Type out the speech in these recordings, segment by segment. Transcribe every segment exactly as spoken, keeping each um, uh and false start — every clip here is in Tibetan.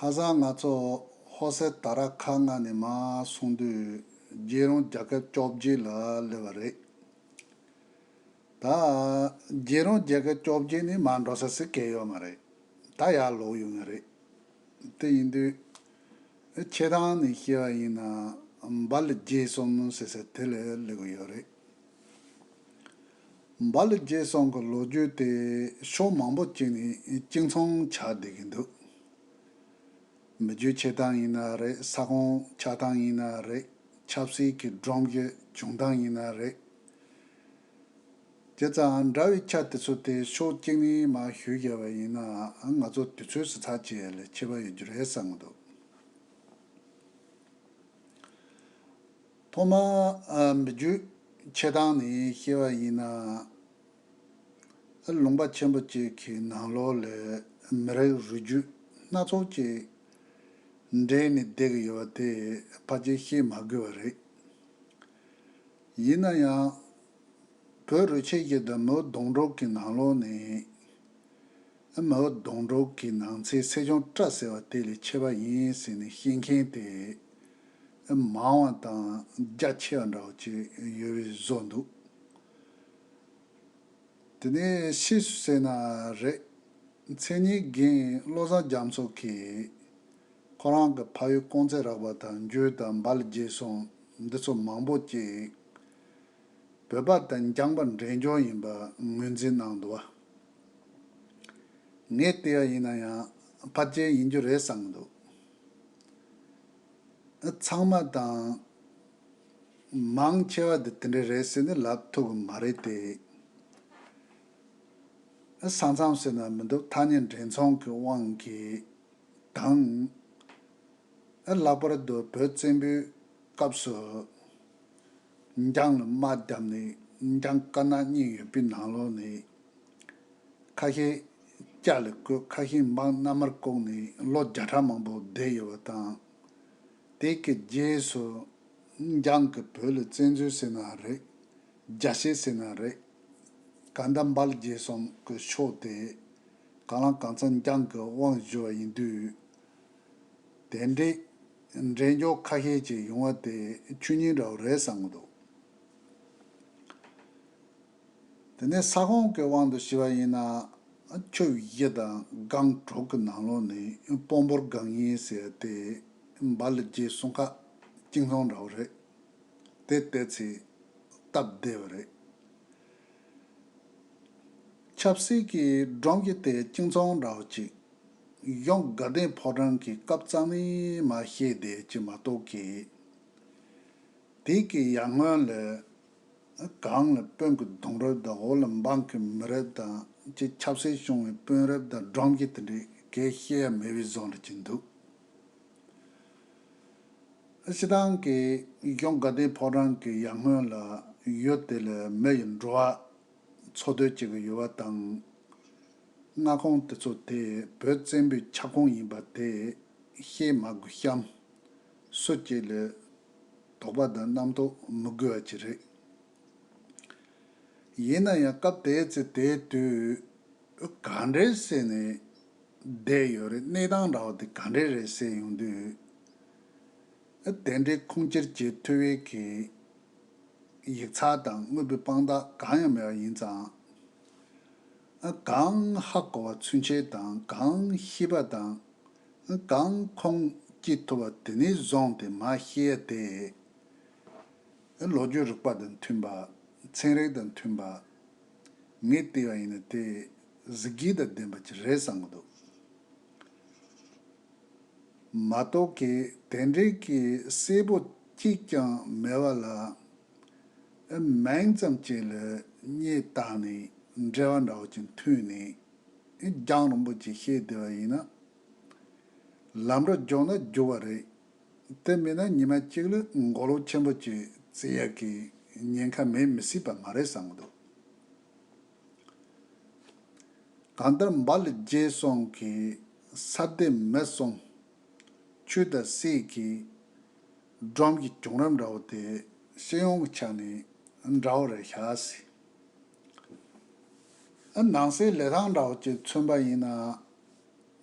ཁ་སང་ང་ཚོ་ཧོ་སེ་ད་ར་ཁ་ང་ནས་མར་སོང་དུས་རྒྱལ་རོང་རྒྱལ་ཁབ་བཅོ་བརྒྱད་ལ་སླེབས་པ་རེད། ད་རྒྱལ་རོང་རྒྱལ་ཁབ་བཅོ་བརྒྱད་ནས་མར་འགྲོ་ས་ཟིག་གང་ཡོད་མ་རེད། ད་ཡར་ལོག་ཡོང་ཡ་རེད། དེ་ཡིན་དུས་ཆེ་ཐང་ནས་བཤད་པ་ཡིན་ན་འབའ་ལི་རྗེ་གསུམ་ཟེར་ས་དེ་ལ་སླེབས་ཀྱི་ཡོད་རེད། འབའ་ལི་རྗེ་གསུམ་གྱི་ལོ་རྒྱུས་དེ་ཕྱོགས་མང་པོ་ཅིག་ནས་གཅིག་མཚུངས་ཆགས་བསྡད་ཀྱི་འདུག་མི་རྒྱུད་ཆེ་སྟངས་ཡིན་ན་རེད། ས་ཁོངས་ཆགས་སྟངས་ཡིན་ན་རེད། ཆབ་སྲིད་ཀྱི་སྒྲོམ་གཞི་བྱུང་སྟངས་ཡིན་ན་རེད། བྱས་ཙང་འདྲ་བའི་ཆ་དེ་ཚོ་དེ་ཕྱོགས་གཅིག་ནས་མར་ཞུས་བཞག་པ་ཡིན་ན་ང་ཚོ་དུས་ཚོད་སུ་ཚར་བྱས་ལས་ཁྱད་པར་ཡོད་རྒྱུ་རེད་བསམ་གྱི་འདུག་ཐོག་མར་མི་རྒྱུད་ཆེ་སྟངས་ནས་བཤད་པ་ཡིན་ན། ལུང་པ་ཆེན་པོ་གཅིག་གི་ནང་ལོགས་ལ་མི་རིགས་རུས་རྒྱུད་སྣ་ཚོགས་ཀྱིས་འདྲེས་ནས་བསྡད་ཀྱི་ཡོད་པ་དེ་ཕལ་ཆེར་བཤད་མ་དགོས་པ་རེད། ཡིན་ན་ཡང་། བོད་རུ་ཆད་ཀྱི་དང་མོའི་སྡོང་གྲོགས་ཀྱི་ནང་ལོགས་ནས། མོའི་སྡོང་གྲོགས་ཀྱི་ནང་ཚན་སེ་ཆུང་བཀྲ་ཟེར་བ་དེ་ལས་མཆེད་པ་ཡིན་ཟེར་ནས་བཤད་མཁན་དེ། མང་བ་དང་རྒྱ་ཆེ་བ་འདྲ་བོ་ཅིག་ཡོད་པའི་བཟོ་འདུག་དེ་ནས་ཕྱིས་སུ་བཤད་ན་རེད། མཚན་ཉིད་རྒན་བློ་བཟང་རྒྱ་མཚོ་གིས་ཁོ་རང་གི་ཕ་ཡུལ་ཀོང་ཙེ་རག་པ་དང་འཇུ་དང་འབའ་ལི་རྗེ་གསུམ་འདི་ཚོ་མང་པོ་ཅིག་བོད་པ་དང་རྒྱང་པ་འབྲེལ་འཇོག་ཡིན་པ་ངོས་འཛིན་གནང་འདུག་བ། ངས་བལྟས་པ་ཡིན་ན་ཡང་ཕལ་ཆེར་ཡིན་རྒྱུ་རེད་བསམ་གྱི་འདུག་ཚང་མ་དང་མང་ཆེ་བ་དེ་དེ་འདྲ་རེད་ཟེར་ནས་ལབ་ཐུབ་ཀྱི་མ་རེད་དེ། ས་མཚམས་ཟེར་ན་མི་འདུག་ཐག་ཉེ་འབྲེལ་ཚོང་གི་དབང་གིས་དང་། ལྷག་པར་དུ་བོད་བཙན་པོའི་སྐབས་སུ་འཇང་ལ་དམག་བརྒྱབ་ནས་འཇང་དཀར་ནག་གཉིས་ཡོད་པའི་ནང་ལོགས་ནས། ཁ་ཤས་ལྕགས་ལ་བཀོད། ཁ་ཤས་འབངས་མནའ་མར་བཀོག་ནས་ལོ་བརྒྱ་ཕྲག་མང་པོ་བསྡད་ཡོད་པ་དང་། དེ་གི་རྗེས་སུ་འཇང་གིས་བོད་ལ་བཙན་འཛུལ་ཟེར་ན་རེད། རྒྱ་བཤད་ཟེར་ན་རེད། གང་ལྟར་འབའ་ལི་རྗེ་གསུམ་གྱི་ཕྱོགས་དེ་གང་ལ་གང་འཚམ་འཇང་གི་དབང་བསྒྱུར་བ་ཡིན་དུས། དེ་འདྲའི་འབྲེལ་འཇོག་ཁ་ཤས་ཅིག་ཡོང་བ་དེ་ཆོས་ཉིད་འདྲ་བོ་རེད་བསམ་གྱི་འདུག་དེ་ནས་ས་ཁོངས་ཀྱི་དབང་དུ་བྱས་པ་ཡིན་ན། ཆུ་བཞི་དང་སྒང་དྲུག་གི་ནང་ལོགས་ནས་སྤོ་འབོར་སྒང་ཡིན་ཟེར་ཏེ་འབའ་ལི་རྗེ་གསུམ་ཀ་གཅིག་མཚུངས་འདྲ་བོ་རེད། དེ་བལྟས་ཚེ་སྟབས་བདེ་བ་རེད། ཆབ་སྲིད་ཀྱི་སྒྲོམ་གཞི་དེ་གཅིག་མཚུངས་འདྲ་བོ་ཅིག་གཞུང་དགའ་ལྡན་ཕོ་བྲང་གི་སྐབས་ཙམ་ནས་མར་བཤད་བསྡད་ཀྱི་མ་གཏོགས་ཀྱི། དེ་གི་ཡར་སྔོན་ལ། གངས་ལ་དཔོན་གྱི་གདུང་རབས་དང་འོག་ལ་འབངས་ཀྱི་མི་རབས་དང་ཅིག་ཆབ་སྲིད་སྐྱོང་བའི་དཔོན་རབས་དང་སྒྲོམ་གཞི་དེ་འདྲའི་གས་བཤད་ཡ་མེད་པའི་བཟོ་འདྲ་ཅིག་འདུག་སྤྱིར་བཏང་གི་གཞུང་དགའ་ལྡན་ཕོ་བྲང་གི་ཡར་སྔོན་ལ་ཡུལ་དེ་ལ་མི་ཡི་འགྲོ་བ་འཚོ་སྡོད་བྱེད་ཀྱི་ཡོད་པ་དང་། མངའ་ཁོངས་དེ་ཚོ་དེ་བོད་བཙན་པོའི་ཁྱབ་ཁོངས་ཡིན་པ་དེ་བཤད་མ་དགོས་ཤམ། སུ་གཅིག་ལ་དོགས་པ་དང་རྣམ་རྟོག་མི་དགོས་པ་ཅིག་རེད། ཡིན་ན་ཡང་སྐབས་དེའི་ཚེ་དེའི་དུས་ག་འདྲས་བྱས་ནས་བསྡད་ཡོད་རེད། གནས་སྟངས་འདྲ་བོ་དེ་ག་འདྲས་རེད་ཟེར་ཡོང་དུས། དེ་འདྲའི་ཁུངས་སྐྱེལ་བྱེད་ཐུབ་པའི་གི་ཡིག་ཚགས་དང་དངོས་པོའི་དཔང་རྟགས་གང་ཡང་མེད་པ་ཡིན་ཙང་། གང་ཧ་གོ་བ་ཚུན་ཆད་དང་གང་ཤེས་པ་དང་། གང་ཁུངས་སྐྱེལ་ཐུབ་པ་དེ་ནས་བཟུང་སྟེ་མར་བཤད་ཡ་དེ། ལོ་རྒྱུས་རིག་པ་དང་མཐུན་པ། ཚན་རིག་དང་མཐུན་པ། ངས་བལྟས་པ་ཡིན་ན་དེ་གཟི་བརྗིད་དང་ལྡན་པ་ཅིག་རེད་བསམ་གྱི་འདུག་མ་གཏོགས་ཀྱི་དེ་འདྲའི་གི་གསལ་པོ་གཅིག་ཀྱང་མེད་པ་ལ། མིང་ཙམ་ཅིག་ལ་སྙད་བཏགས་ནས་འབྲེལ་བ་འདྲ་བོ་ཅིག་མཐུད་ནས་རྒྱང་རིང་པོ་ཅིག་བཤད་བསྡད་པ་ཡིན་ན། ལམ་འགྲོ་མགྱོགས་ན་མགྱོགས་པ་རེད། དེ་མིན་ན་ཉི་མ་གཅིག་ལ་མགོ་ལོག་ཆེན་པོ་ཅིག་བརྩི་ཡག་གི་ཉེན་ཁ་མེད་མི་སྲིད་པ་མ་རེད་བསམ་གྱི་འདུག་གང་ལྟར་འབའ་ལི་རྗེ་གསུམ་གྱི་ས་སྡེ་མི་གསུམ་ཆོས་དང་སྲིད་ཀྱི་སྒྲོམ་གྱི་བྱུང་རིམ་འདྲ་བོ་དེ་སྤྱི་ཡོངས་ཀྱི་ཆ་ནས་འདྲ་བོ་རེད་ཤག་ཟེར། ཨ་ནང་སའི་ལི་ཐང་འདྲ་བོ་ཅིག་མཚོན་པ་ཡིན་ན།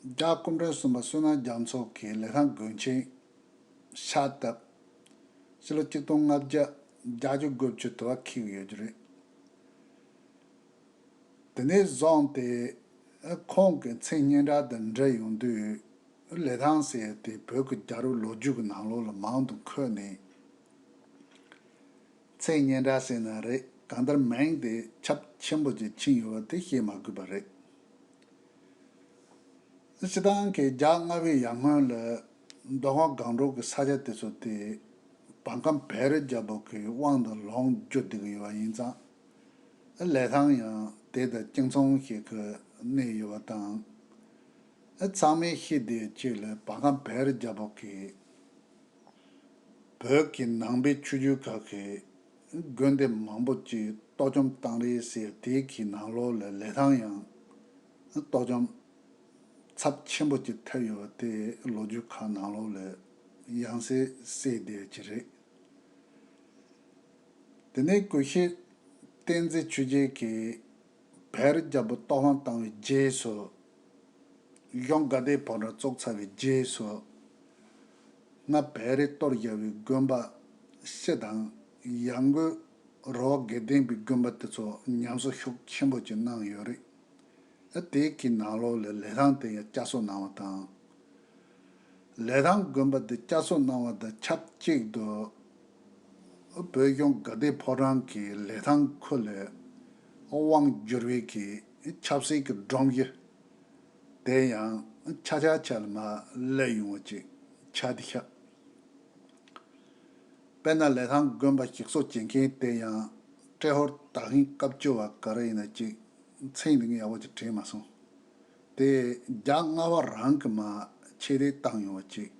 རྒྱལ་བ་སྐུ་ཕྲེང་གསུམ་པ་བསོད་ནམས་རྒྱ་མཚོ་གིས་ལི་ཐང་དགོན་ཆེན་ཕྱག་བཏབ། ཕྱི་ལོ་ཆིག་སྟོང་ལྔ་བརྒྱ་བརྒྱད་ཅུ་དགུ་བཅུ་དུ་བ་འཁེལ་གྱི་ཡོད་རྒྱུ་རེད། དེ་ནས་བཟུང་སྟེ་ཁོང་གི་མཚན་སྙན་གྲགས་དང་འབྲེལ་ཡོང་དུས། ལི་ཐང་ཟེར་ཡ་དེ་བོད་ཀྱི་རྒྱལ་རབས་ལོ་རྒྱུས་ཀྱི་ནང་ལོགས་ལ་མང་དུ་འཁོད་ནས། མཚན་སྙན་གྲགས་ཟེར་ན་རེད། གང་ལྟར་མིང་དེ་ཁྱབ་ཆེན་པོ་ཅིག་ཕྱིན་ཡོད་པ་དེ་བཤད་མ་དགོས་པ་རེད། སྤྱིར་བཏང་གི་རྒྱལ་བ་ལྔ་པའི་ཡར་སྔོན་ལ་མདོ་ཁམས་སྒང་དྲུག་གི་ས་ཆ་དེ་ཚོ་དེ་བར་ཁམས་བལ་རི་རྒྱལ་པོ་གི་དབང་དུ་ལོངས་རྒྱུ་བསྡད་ཀྱི་ཡོད་པ་ཡིན་ཙང་། ལི་ཐང་ཡང་དེ་དང་གཅིག་མཚུངས་ཤིག་གི་གནས་ཡོད་པ་དང་། ཚང་མས་ཤེས་བསྡད་ཡ་གཅིག་ལ་བར་ཁམས་བལ་རི་རྒྱལ་པོ་གིས། བོད་ཀྱི་ནང་པའི་ཆོས་བརྒྱུད་ཁག་གི་དགོན་སྡེ་མང་པོ་ཅིག་གཏོར་བཅོམ་བཏང་རེས་ཟེར། དེའི་གི་ནང་ལོགས་ལ་ལི་ཐང་ཡང་གཏོར་བཅོམ་ཚབས་ཆེན་པོ་ཅིག་ཐེབས་ཡོད་པ་དེ་ལོ་རྒྱུས་ཁག་ནང་ལོགས་ལ་ཡང་སེ་གསལ་བསྡད་ཀྱི་རེད། དེ་ནས་དགེ་བཤེས་བསྟན་འཛིན་ཆོས་རྒྱལ་གྱིས་བལ་རི་རྒྱལ་པོ་གཏོར་བརླག་བཏང་བའི་རྗེས་སུ། གཞུང་དགའ་ལྡན་ཕོ་བྲང་བཙུགས་ཚར་བའི་རྗེས་སུ། སྔར་བལ་རིས་གཏོར་བཞག་པའི་དགོན་པ་སྤྱི་དང་། ཡང་སྒོས་རོ་བ་དགེ་ལྡན་པའི་དགོན་པ་དེ་ཚོ་ཉམས་གསོ་ཤུགས་ཆེན་པོ་ཅིག་གནང་ཡོད་རེད། དེའི་གི་ནང་ལོགས་ལ་ལི་ཐང་དེ་ཡང་བསྐྱར་གསོ་གནང་བ་དང་། ལི་ཐང་དགོན་པ་དེ་བསྐྱར་གསོ་གནང་བ་དང་ཆབས་ཅིག་ཏུ། བོད་གཞུང་དགའ་ལྡན་ཕོ་བྲང་གིས་ལི་ཐང་ཁུལ་ལ་དབང་བསྒྱུར་བའི་གི་ཆབ་སྲིད་ཀྱི་སྒྲོམ་གཞི་དེ་ཡང་ཆ་ཆ་ཆ་ལ་མར་སླེབས་ཡོང་བ་ཅིག་ཆགས་བསྡད་ཤག་དཔེར་ན་ལི་ཐང་དགོན་པ་ཞིག་གསོ་བྱེད་མཁན་དེ་ཡང་ཏྲེ་ཧོར་དར་ཧིང་དཀར་སྐྱོ་བ་ག་རེ་ཡིན་ན་ཅིག་མཚན་དེ་ངས་ཡག་པོ་ཅིག་དྲན་མ་སོང་། དེ་རྒྱ་ལྔ་པ་རང་གིས་མར་ཆེད་དེ་བཏང་ཡོང་བ་ཅིག་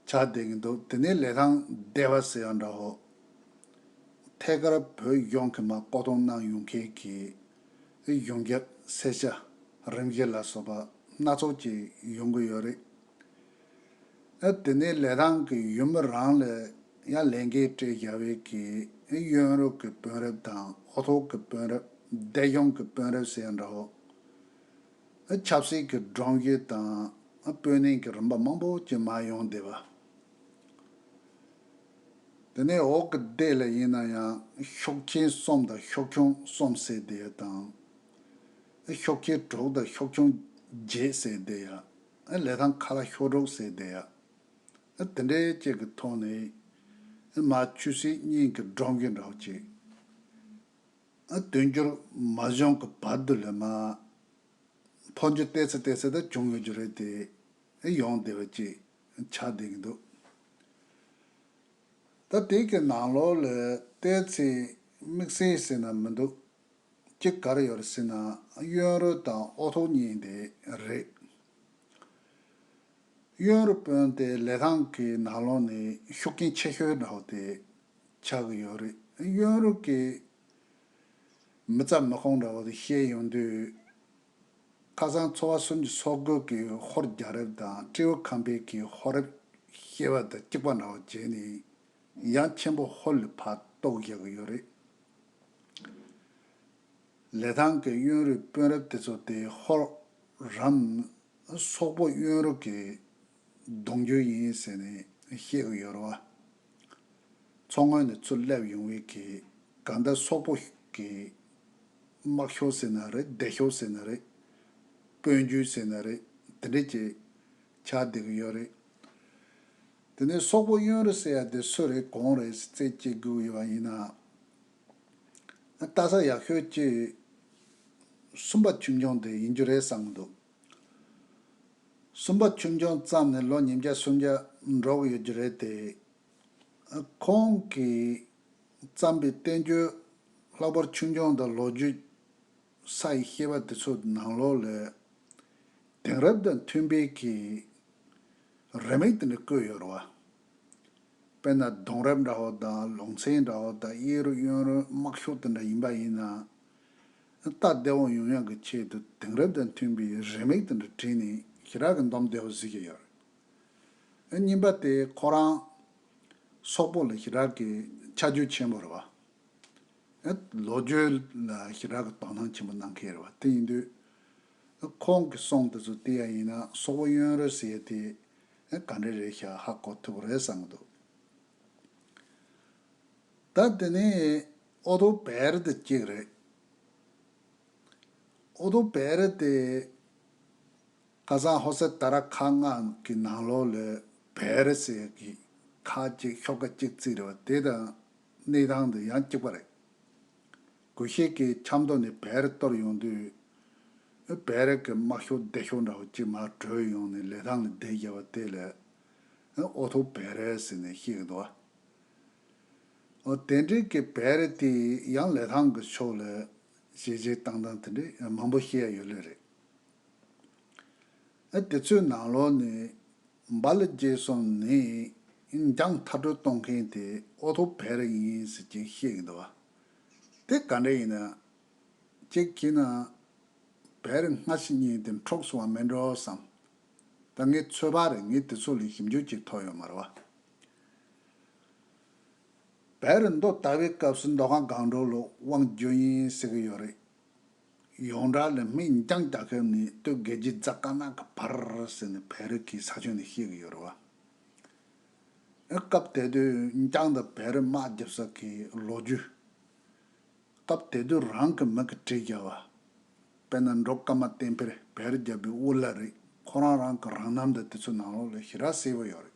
ཆགས་བསྡད་ཀྱི་འདུག་དེ་ནས་ལི་ཐང་སྡེ་པ་ཟེར་ཡ་འདྲ་བོ། ཐད་ཀར་བོད་གཞུང་གིས་མར་བསྐོ་གཏོང་གནང་ཡོང་མཁན་གྱི་གཞུང་རྒྱབ་སེར་སྐྱ་རིམ་བཞི་ལ་སོགས་པ་སྣ་ཚོགས་ཅིག་ཡོང་གི་ཡོད་རེད། ཨ་དེ་ནས་ལི་ཐང་གི་ཡུལ་མི་རང་ལ་ཡང་ལས་འགན་སྤྲད་བཞག་པའི་གི་གཡོན་རུ་གི་དཔོན་རབས་དང་། ཨོ་ཐོག་གི་དཔོན་རབས། སྡེ་གཞུང་གི་དཔོན་རབས་ཟེར་ཡ་འདྲ་བོ། ཨ་ཆབ་སྲིད་ཀྱི་སྒྲོམ་གཞི་དང་། ཨ་དཔོན་གནས་ཀྱི་རིམ་པ་མང་པོ་ཅིག་མར་ཡོང་བསྡད་པ། དེ་ནས་འོག་གི་སྡེ་ལ་ཡིན་ན་ཡང་ཤོག་ཆེན་གསུམ་དང་ཤོག་ཆུང་གསུམ་ཟེར་བསྡད་ཡ་དང་། ཤོག་ཆེན་དྲུག་དང་ཤོག་ཆུང་བརྒྱད་ཟེར་བསྡད་ཡ། ལི་ཐང་ཁ་ལག་ཤོག་དྲུག་ཟེར་བསྡད་ཡ། དེ་འདྲའི་ཅིག་གི་ཐོག་ནས་མར་ཆོས་སྲིད་གཉིས་ཀྱི་སྒྲོམ་གཞི་འདྲ་བོ་ཅིག་དུས་འགྱུར་མ་བྱུང་གི་བར་དུ་ལ་མར་འཕོ་འགྱུར་ཏོག་ཙམ་ཏོག་ཙམ་ད་བྱུང་ཡོད་རྒྱུ་རེད་དེ། ཡོང་བསྡད་པ་ཅིག་ཆགས་བསྡད་ཀྱི་འདུག་ད་དེ་གི་ནང་ལོགས་ལ་ཏོག་ཙམ་དམིགས་བསལ་ཟེར་ན་མི་འདུག་གཅིག་ག་རེ་ཡོད་རེད་ཟེར་ན། གཡོན་རུ་དང་ཨོ་ཐོག་གཉིས་དེ་རེད། གཡོན་རུ་དཔོན་དེ་ལི་ཐང་གི་ནང་ལོགས་ནས་ཤུགས་རྐྱེན་ཆེ་ཤོས་འདྲ་བོ་དེ་ཆགས་ཀྱི་ཡོད་རེད། གཡོན་རུ་གི་མི་རྩ་མི་ཁོང་འདྲ་བོ་དེ་བཤད་ཡོང་དུས། ཁ་སང་ཚོ་བ་སུམ་ཅུ་སོ་དགུ་གི་ཧོར་རྒྱལ་རབས་དང་སྤྲེའུ་ཁམས་པའི་གི་ཧོར་རབས་བཤད་པ་དང་གཅིག་པ་འདྲ་བོ་བྱས་ནས་ཡང་ཆེན་པོ་ཧོར་ལ་ཕར་གཏོར་བཞག་གི་ཡོད་རེད། ལི་ཐང་གི་གཡོན་རུའི་དཔོན་རབས་དེ་ཚོ་དེ་ཧོར་རམ་སོག་པོ་གཡོན་རུ་གི་གདུང་རྒྱུད་ཡིན་ཟེར་ནས་བཤད་ཀྱི་ཡོད་རེད་བ། མཚོ་སྔོན་ནས་ཚུར་སླེབས་ཡོང་བའི་གི་གང་ལྟར་སོག་པོ་གི་དམག་ཤོག་ཟེར་ན་རེད། སྡེ་ཤོག་ཟེར་ན་རེད། དཔོན་རྒྱུད་ཟེར་ན་རེད། དེ་འདྲ་ཅིག་ཆགས་བསྡད་ཀྱི་ཡོད་རེད། དེ་ནས་སོག་པོ་གཡོན་རུ་ཟེར་ཡ་དེ་སུ་རེད་གང་རེད་རྩད་གཅོད་དགོས་ཡོད་པ་ཡིན་ན། ལྟ་ས་ཡག་ཤོས་ཅིག་སུམ་པ་ཆོས་འབྱུང་དེ་ཡིན་རྒྱུ་རེད་བསམ་གྱི་འདུག་སུམ་པ་ཆོས་འབྱུང་བརྩམས་ནས་ལོ་ཉིས་བརྒྱ་སུམ་བརྒྱ་འགྲོ་གི་ཡོད་རྒྱུ་རེད་དེ། ཁོང་གིས་བརྩམས་པའི་བསྟན་བཅོས་ལྷག་པར་ཆོས་འབྱུང་དང་ལོ་རྒྱུས་ས་ཡི་བཤད་པ་དེ་ཚོ་ནང་ལོགས་ལ་དེང་རབས་དང་མཐུན་པའི་གི་རེ་མིག་དེ་འདྲ་བཀོད་ཡོད་རེད་བ། དཔེར་ན་གདུང་རབས་འདྲ་བོ་དང་ལུང་ཚན་འདྲ་བོ་དང་གཡས་རུ་གཡོན་རུ་དམག་ཤོག་དེ་འདྲ་ཡིན་པ་ཡིན་ན། སྟབས་བདེ་བོ་ཡོང་ཡག་གི་ཆེད་དུ་དེང་རབས་དང་མཐུན་པའི་རེ་མིག་དེ་འདྲ་བྲིས་ནས་ཞེ་དྲག་གི་འདོམས་བདེ་བོ་བཟོས་ཀྱི་ཡོད་རེད། གཉིས་པ་དེ་ཁོ་རང་སོག་པོ་ལ་ཞེ་དྲག་གི་ཆ་རྒྱུས་ཆེན་པོ་རེད་བ། ལོ་རྒྱུས་ལ་ཞེ་དྲག་གི་དོ་སྣང་ཆེན་པོ་གནང་མཁན་རེད་བ། དེ་ཡིན་དུས། ཁོང་གི་གསུང་དེ་ཚོ་བལྟས་ཡ་ཡིན་ན་སོག་པོ་གཡོན་རུ་ཟེར་ཡ་དེ་ག་འདྲ་རེད་ཤག་ཧ་གོ་ཐུབ་རེད་བསམ་གི་འདུག་ད་དེ་ནས་ཨོ་ཐོ་བེ་རི་དེ་གཅིག་རེད། ཨོ་ཐོ་བེ་རི་དེ་ཁ་སང་ཧོ་སེ་ད་ར་ཁ་ལྔ་གི་ནང་ལོགས་ལ་བེ་རི་ཟེར་གི་ཁ་གཅིག་ཤོག་ཁ་གཅིག་བརྩིགས་རེད་བ། དེ་དང་གནས་སྟངས་དེ་ཡང་གཅིག་པ་རེད། གུ་ཤྲི་གི་ཆབ་མདོ་ནས་བེ་རི་གཏོར་ཡོང་དུས། བེ་རི་གི་དམག་ཤོག་སྡེ་ཤོག་འདྲ་བོ་གཅིག་མར་བྲོས་ཡོང་ནས་ལི་ཐང་ལ་སྡོད་བཞག་པ་དེ་ལ་ཨོ་ཐོ་བེ་རི་ཟེར་ནས་བཤད་ཀྱི་འདུག་བ། ཨོ་དེ་འདྲའི་གི་བེ་རི་དེ་ཡང་ལི་ཐང་གི་ཕྱོགས་ལ་བྱས་རྗེས་བཏང་སྟངས་དེ་འདྲའི་མང་པོ་བཤད་ཡ་ཡོད་ལེ་རེད། ཨ་དེ་ཚོའི་ནང་ལོགས་ནས་འབའ་ལི་རྗེས་སོང་ནས་འཇང་མཐར་སྐྲོད་གཏོང་མཁན་དེ་ཨོ་ཐོ་བེ་རི་ཡིན་ཟེར་གྱིན་བཤད་ཀྱི་འདུག་བ། དེ་ག་འདྲ་ཡིན་ན། གཅིག་བྱས་ན་བེ་རི་སྔ་ཕྱི་གཉིས་དེ་འཁྲུག་སོང་བ་མིན་འགྲོ་བསམ། ད་ངའི་ཚོད་དཔག་རེད། ངས་དེ་ཚོ་ལ་ཞིབ་འཇུག་བྱེད་ཐུབ་ཡོད་མ་རེད་བ། བེ་རི་མདོ་དར་བའི་སྐབས་སུ་མདོ་ཁམས་སྒང་དྲུག་ལ་དབང་བསྒྱུར་ཡིན་ཟེར་གི་ཡོད་རེད། ཡོངས་གྲགས་ལ་སྨད་འཇང་རྒྱལ་ཁབ་ནས་སྟོད་དགེ་རྒྱས་རྫ་དཀར་ནག་གི་བར་ཟེར་ནས་བེ་རི་གི་ས་ཁྱོན་ནས་བཤད་གི་ཡོད་རེད་བ། ཨེ་སྐབས་དེ་དུས་འཇང་དང་བེ་རི་དམག་རྒྱབ་ས་གི་ལོ་རྒྱུས། སྐབས་དེ་དུས་རང་གི་མི་གིས་བྲིས་བཞག་པ། དཔེར་ན་འབྲོག་ཀརྨ་བསྟན་འཕེལ་བེ་རི་རྒྱལ་པོའི་དབུ་བླ་རེད། ཁོ་རང་རང་གི་རང་རྣམ་འདི་དེ་ཚོའི་ནང་ལོགས་ལ་ཞེ་དྲག་གསལ་པོ་ཡོད་རེད།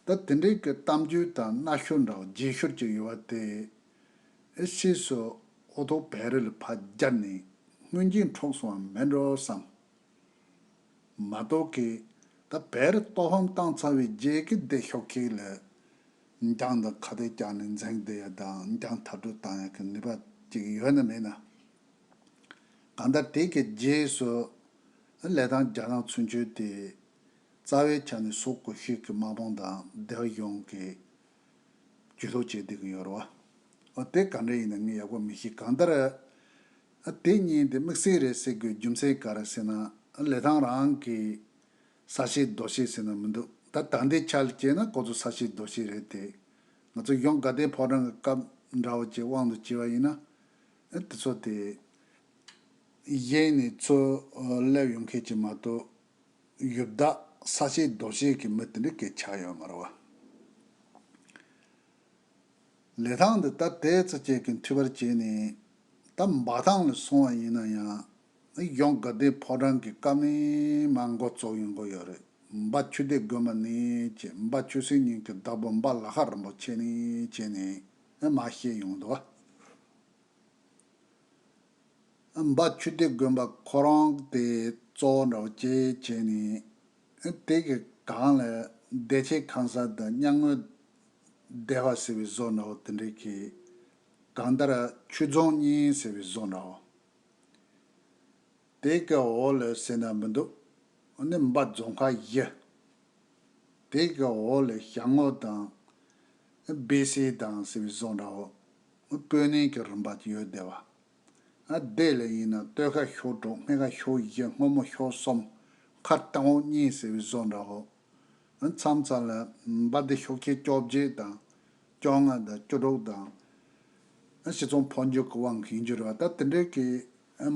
ད་དེ་འདྲའི་གི་གཏམ་རྒྱུད་དང་རྣ་ཤོར་འདྲ་བོ་རྗེས་ཤུལ་ཅིག་ཡོད་པ་དེ། ཨེ་ཕྱིས་སུ་ཨོ་ཐོ་བེ་རི་ལ་ཕར་སྦྱར་ནས་སྔོན་གྱི་འཁྲུག་སོང་བ་མེད་འགྲོ་བསམ། མ་གཏོགས་ཀྱི་ད་བེ་རི་གཏོར་ཕམ་བཏང་ཚར་བའི་རྗེས་ཀྱི་སྡེ་ཤོག་ཁག་ལ་འཇང་དང་ཁ་གཏད་བཅག་ནས་འཛིང་བསྡད་ཡ་དང་འཇང་མཐར་སྐྲོད་བཏང་ཡ་གི་ནུས་པ་ཅིག་ཡོད་ན་མེད་ན། གང་ལྟར་དེ་གི་རྗེས་སུ་ལི་ཐང་རྒྱ་ནག་ཚུན་ཆོད་དེ་རྩ་བའི་ཆ་ནས་སོག་གུ་ཤྲི་གི་དམག་དཔུང་དང་སྡེ་པ་གཞུང་གི་ཇུས་གཏོགས་བྱེད་བསྡད་ཀྱི་ཡོད་རེད་བ། ཨོ་དེ་ག་འདྲ་ཡིན་ན་ངས་ཡག་པོ་མི་ཤེས། གང་ལྟར་ཨ་དེ་གཉིས་དེ་དམིགས་བསལ་རེད་ཟེར་དགོས་རྒྱུ་མཚན་ག་རེ་ཟེར་ན། ཨ་ལི་ཐང་རང་གི་ས་གཞི་རྡོ་གཞི་ཟེར་ན་མི་འདུག་ད་ད་ལྟའི་ཆ་ལ་བྱས་ན་ཁོ་ཚོ་ས་གཞི་རྡོ་གཞི་རེད་དེ། ང་ཚོ་གཞུང་དགའ་ལྡན་ཕོ་བྲང་གི་སྐབས་འདྲ་བོ་ཅིག་དབང་དུ་བྱས་པ་ཡིན་ན། ཨ་དེ་ཚོ་དེ་གཞན་ནས་ཚུར་སླེབས་ཡོང་མཁན་ཅིག་མ་གཏོགས། ཡུལ་བདག་ས་གཞི་རྡོ་གཞི་གི་མི་དེ་འདྲ་གས་ཆགས་ཡོད་མ་རེད་བ། ལི་ཐང་འདི་ད་དེ་ཙི་ཅིག་གི་མཐུད་པར་བྱས་ནས་ད་འབའ་ཐང་ལ་སོང་བ་ཡིན་ན་ཡང་གཞུང་དགའ་ལྡན་ཕོ་བྲང་གི་སྐབས་ནས་མར་འགོ་བཙུགས་ཡོང་གི་ཡོད་རེད། འབའ་ཆོས་སྡེ་དགོན་པ་ནས་བྱས། འབའ་ཆོས་སྲིད་གཉིས་ཀྱི་བདག་པོ་འབའ་ལ་ཁ་རིན་པོ་ཆེ་ནས་བྱས་ནས་མར་བཤད་ཡོང་འདུག་བ། འབའ་ཆོས་སྡེ་དགོན་པ་ཁོ་རང་དེ་གཙོ་བོ་འདྲ་བོ་བྱས་བྱས་ནས། དེ་གི་སྒང་ལ་བདེ་ཆེན་ཁང་གསར་དང་སྙན་ངག་སྡེ་པ་ཟེར་བའི་བཟོ་འདྲ་བོ་དེ་འདྲའི་གི། གང་ལྟར་ཆོས་རྫོང་གཉིས་ཟེར་བའི་བཟོ་འདྲ་བོ། དེ་གི་འོག་ལ་ཟེར་ན་མི་འདུག་ཨ་ནི་འབའ་རྫོང་ཁག་བཞི། དེ་གི་འོག་ལ་ཞང་ངོ་དང་། སྦས་སེ་དང་ཟེར་བའི་བཟོ་འདྲ་བོ། དཔོན་གནས་ཀྱི་རིམ་པ་ཡོད་བསྡད་པ། ཨ་དེ་ལ་ཡིན་ན་སྟོད་ཁ་ཤོག་དྲུག་སྨད་ཁ་ཤོག་བཞི་སྔོན་མོ་ཤོག་གསུམ། མཁར་སྟེང་འོག་གཉིས་ཟེར་བའི་བཟོ་འདྲ་བོ། ཨ་མཚམས་མཚམས་ལ་འབའ་སྡེ་ཤོག་ཁག་བཅོ་བརྒྱད་དང་། བཅོ་ལྔ་དང་བཅུ་དྲུག་དང་། ཨ་ཤི་ཙོང་འཕོ་འགྱུར་གྱི་དབང་གིས་ཡིན་རྒྱུ་རེད་བ། ད་དེ་འདྲའི་གི་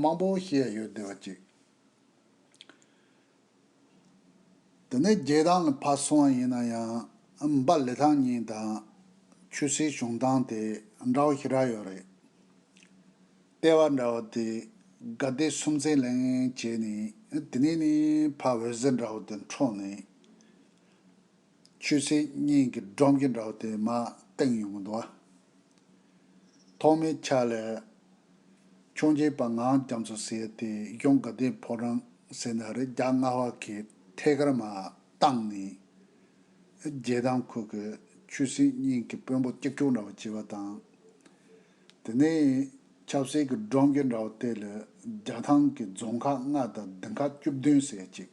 མང་པོ་བཤད་ཡ་ཡོད་བསྡད་པ་ཅིག་དེ་ནས་རྒྱལ་ཐང་ལ་ཕར་སོང་བ་ཡིན་ན་ཡང་འབའ་ལི་ཐང་གཉིས་དང་ཆོས་སྲིད་བྱུང་སྟངས་དེ་འདྲ་བོ་ཞེ་དྲག་ཡོད་རེད། ལྟེ་བ་འདྲ་བོ་དེ་དགའ་ལྡན་སུམ་རྩེན་གླིང་བྱས་ནས། དེ་ནས་ནི་ཕར་འོད་ཟེར་འདྲ་བོ་དེ་འཕྲོ་ནས། ཆོས་སྲིད་གཉིས་ཀྱི་སྒྲོམ་གཞི་འདྲ་བོ་དེ་མར་བཏིང་ཡོང་གི་འདུག་བ། ཐོག་མའི་ཆ་ལ་འཕྱོངས་རྒྱས་པ་ངག་དབང་རྒྱ་མཚོ་ཟེར་ཡ་དེ་གཞུང་དགའ་ལྡན་ཕོ་བྲང་ཟེར་ན་རེད། རྒྱ་རྔ་བ་གི་ཐད་ཀར་མར་བཏང་ནས་རྒྱལ་ཐང་ཁུལ་གྱི་ཆོས་སྲིད་གཉིས་ཀྱི་དཔོན་པོ་གཅིག་ལྕོགས་འདྲ་བོ་བྱས་པ་དང་། དེ་ནས་ཆབ་སྲིད་ཀྱི་སྒྲོམ་གཞི་འདྲ་བོ་དེ་ལ་རྒྱ་ཐང་གི་རྫོང་ཁག་ལྔ་དང་ལྡིང་ཁ་བཅུ་བདུན་ཟེར་ཅིག་